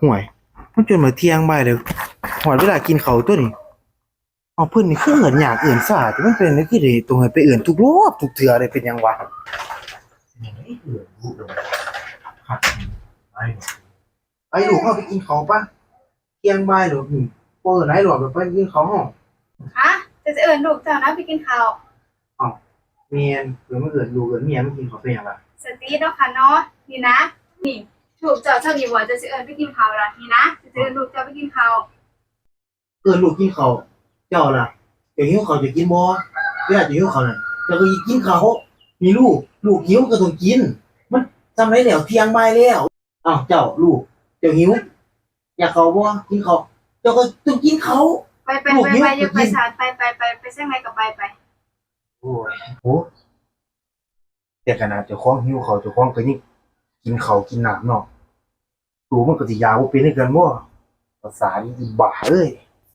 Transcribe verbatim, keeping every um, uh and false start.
ห่วย มันจนมาเที่ยงบ่ายแล้ว ฮอดเวลากินข้าวตัวนี้ เอา เพิ่นนี่คือเอิ้นยากเอิ้นซา แต่มันเป็นจั่งใด๋คือได้ต้องให้ไปเอิ้นทุกรอบทุกเทื่อเลย เป็นหยังวะ ไปลูก เฮาไปกินข้าวปะ เที่ยงบ่ายแล้ว อืม บ่เอิ้นหลายรอบแล้ว ไปกินข้าวเฮา ฮะ เจ้าสิเอิ้นลูกเจ้านะไปกินข้าว อ้าว แม่น เพิ่นมาเอิ้นลูกเอิ้นเมียมากินข้าวเป็นหยังล่ะ สติเนาะค่ะเนาะ นี่นะ นี่ ลูกเจ้าเท่านี้บ่ เจ้าสิเอิ้นไปกินข้าวล่ะ นี่นะ เจ้าสิเอิ้นลูกเจ้าไปกินข้าว เอิ้นลูกกินข้าว เจ้าล่ะ เจ้าหิวข้าวเจ้ากินบ่ เวลาเจ้าหิวข้าวนั่น เจ้าก็สิกินข้าว นี่ลูก ลูกหิวก็ต้องกิน มันส่ำใด๋แล้ว เที่ยงบ่ายแล้ว อ้าว เจ้า ลูก เจ้าหิว อยากข้าวบ่ กินข้าว เจ้าก็ต้องกินข้าว ไป ไป ลูก ไป หิว ไป อย่าไป กิน สาด ไป ไป ไป ไปทางใด๋ก็ไป ไป โอ้ย โอ้ แต่ขนาดเจ้าของหิวข้าว เจ้าของก็ยังกินข้าวกินน้ำเนาะ ตัวมันก็สิอยากบ่เป็นคือกันบ่ ประสาทอีบ้าเอ้ย